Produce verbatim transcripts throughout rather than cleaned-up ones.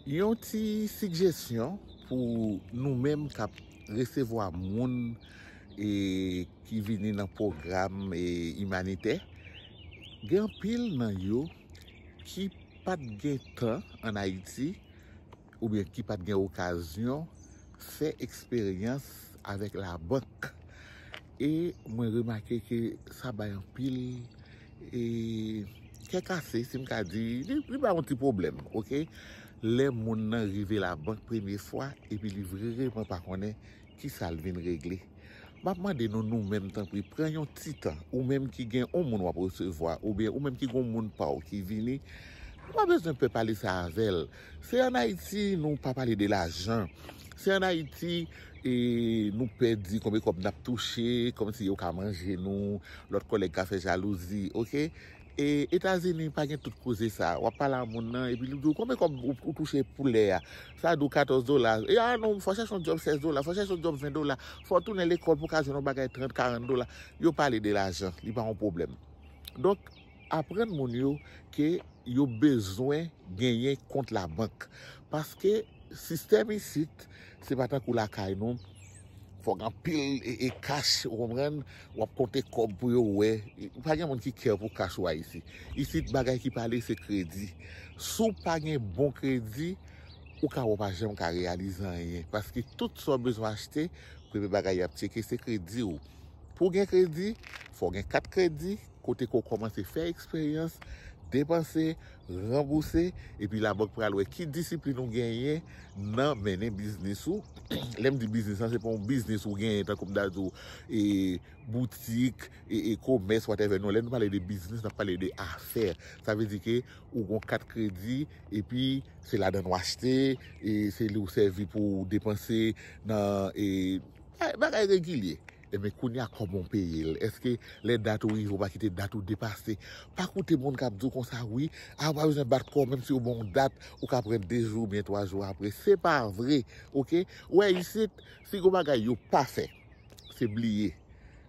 Yon ti sigjesyon pou nou menm k ap resevwa moun e ki vini nan pwogram e imanitè. Gen anpil nan yo ki pa t gen tan ann Ayiti oubyen ki pa t gen okazyon fè eksperyans avèk labank. E mwen remake ke sa bay anpil e kè kase, si m ka di, li, li bay yon ti pwoblèm, oke? Lè moun nan rive labank premye fwa, epi li vreman pa konnen kisa l vin regle. M ap mande nou, nou menm, tanpri, pran yon ti tan, ou menm ki gen yon moun w ap resevwa, oubyen ou menm ki gen yon moun pa w ki vini, ou pa bezwen pè pale sa avè l. Se ann Ayiti, nou pa pale de lajan. Se ann Ayiti, e nou pè di konbyen kòb n ap touche, kòmsi yo ka manje nou, lòt kòlèg ka fè jalouzi, oke? E Etazini pa gen tout koze sa. W ap pale a moun nan, epi li di w, "Konbyen kòb ou, ou touche pou lè a?" Sa di w katòz dola. E a non, fò chèche yon djòb sèz dola, fò chèche yon djòb ven dola, fò w tounen lekòl pou w ka jwenn yon bagay trant, karant dola. Yo pale de lajan, li pa yon pwoblèm. Donk, aprann moun yo ke yo bezwen genyen kont labank. Paske sistèm isit, se pa tankou lakay nou. Fòk anpil e, e kach, ou konprann? W ap konte kòb pou yo wè. Pa gen moun ki kè pou kach ou a isi. Isit, bagay ki pale, se kredi. Si w pa gen bon kredi, ou ka wè w pa janm ka reyalize anyen. Paske tout sa w bezwen achte, premye bagay y ap tcheke, se kredi w. Pou w gen kredi, fò w gen kat kredi, kote ke w kòmanse fè eksperyans, depanse, ranbouse, epi labank pral wè ki disiplin ou genyen nan mennen biznis ou. Lè m di biznis lan, se pa yon biznis ou genyen, tankou m ta di w, e, boutik, e, e, komès, whatever. Non, lè nou pale de biznis, n ap pale de afè. Sa vle di ke ou gon kat kredi, epi se ladan l w achte, e se li w sèvi pou w depanse nan, e, bagay regilye. Ebyen, kounye a, kòman w peye l? Èske lè dat ou rive, ou pa kite dat ou depase? Pa koute moun k ap di w konsa, wi, a, ou pa bezwen bat kò w, menm si yo ba w dat, ou ka pran de jou oubyen twa jou apre. Se pa vre, oke? Ou wè isit, si gon bagay yo pa fè, se bliye.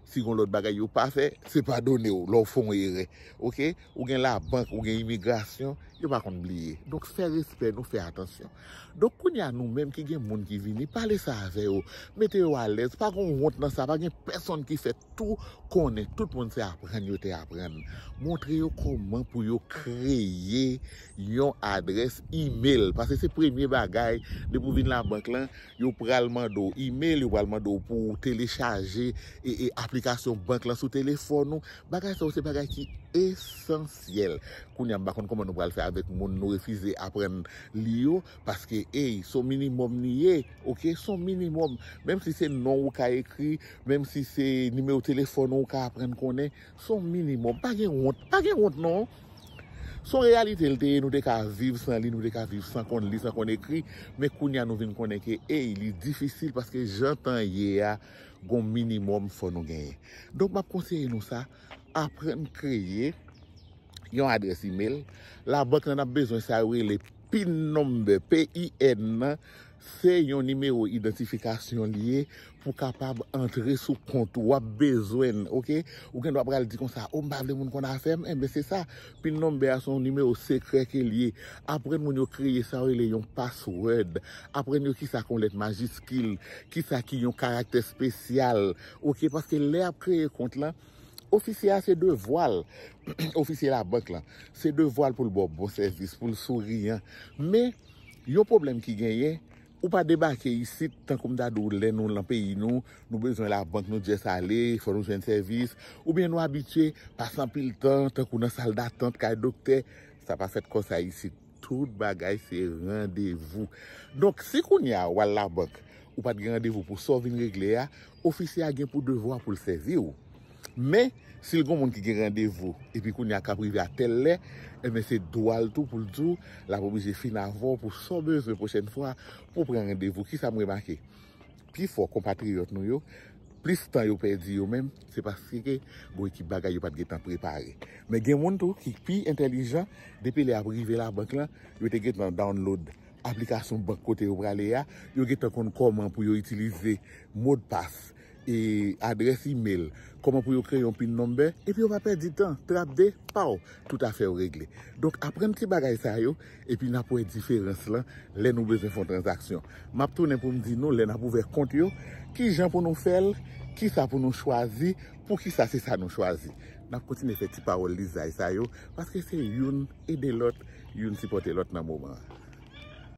Si gon lòt bagay yo pa fè, se padone w lè w fè yon erè, oke? Ou gen labank, ou gen imigrasyon, yo pa konn bliye. Donk, fè respè nou, fè atansyon. Donk, kounye a, nou menm ki gen moun ki vini, pale sa avè yo, mete yo alèz, pa gen wont nan sa, pa gen pèsonn ki fè tou konnen, tout moun se aprann yo te aprann. Montre yo kòman pou yo kreye yon adrès email, paske se premye bagay, depi w vin labank lan, yo pral mande w email, yo pral mande w pou w telechaje e, e aplikasyon bank lan sou telefòn ou. Bagay sa yo se bagay ki esansyèl. Kounye a, m pa konn kòman nou pral fè avèk moun nou refize aprann li yo, paske, ey, se yon minimòm li ye, oke? Se yon minimòm. Menm si se non ou ka ekri, menm si se nimewo telefòn ou ka aprann konnen, se yon minimòm. Pa gen wont, pa gen wont non. Se yon reyalite l te ye, nou te ka viv san li, nou te ka viv san konn li, san konn ekri, men kounye a nou vin konnen ke, ey, li difisil paske jan tan ye a, gon minimòm fò nou genyen. Donk, m ap konseye nou sa, aprann kreye yon adrès email. Labank lan ap bezwen sa yo rele PIN number, P I N nan, se yon nimewo idantifikasyon li ye pou kapab antre sou kont ou. W ap bezwen l, oke? Ou gen dwa pral di konsa, "O, m pa vle moun konn afè m." Enben, se sa. PIN number a se yon nimewo sekrè ke l ye. Aprann moun yo kreye sa yo rele yon password. Aprann yo kisa k yon lèt majiskil, kisa ki yon karaktè espesyal. Oke, paske lè y ap kreye kont lan, ofisye a se devwa l. Ofisye labank lan, se devwa l pou l ba w bon sèvis, pou l souriyan. Men, yon pwoblèm ki genyen, ou pa debake isit, tankou m ta di w, lè nou nan peyi nou, nou bezwen labank, nou just ale, fò nou jwenn sèvis, oubyen nou abitye pase anpil tan, tankou nan sal datant, kay doktè, sa pa fèt konsa isit. Tout bagay se randevou. Donk, si kounye a w al labank, ou pa t gen randevou pou sa w vin regle a, ofisye a gen pou devwa pou l sèvi w. Men, si l gon moun ki gen randevou, epi kounye a k ap rive a tèl lè, enben, se dwa l tou pou l di w, l ap oblije fin avè w pou sa w bezwen pwochèn fwa pou w pran randevou. Kisa m remake? Pifò konpatriyòt nou yo, plis tan yo pèdi yo menm, se paske gon ekip bagay yo pa t gentan prepare. Men gen moun tou ki pi entèlijan, depi lè y ap rive labank lan, yo te gentan download aplikasyon bank kote yo prale a, yo gentan konn kòman pou yo itilize modpas, e, adrès email, kòman pou yo kreye yon pin number, epi yo pa pèdi tan, trap de, paw, tout afè yo regle. Donk, aprann ti bagay sa yo, epi n ap wè diferans lan lè nou bezwen fè yon tranzaksyon. M ap tounen pou m di nou, lè n ap ouvè kont yo, ki jan pou nou fè l, ki sa pou nou chwazi, pou ki sa se sa nou chwazi. N ap kontinye fè ti pawòl lizay sa yo, paske se youn ede lòt, youn sipòte lòt nan moman an.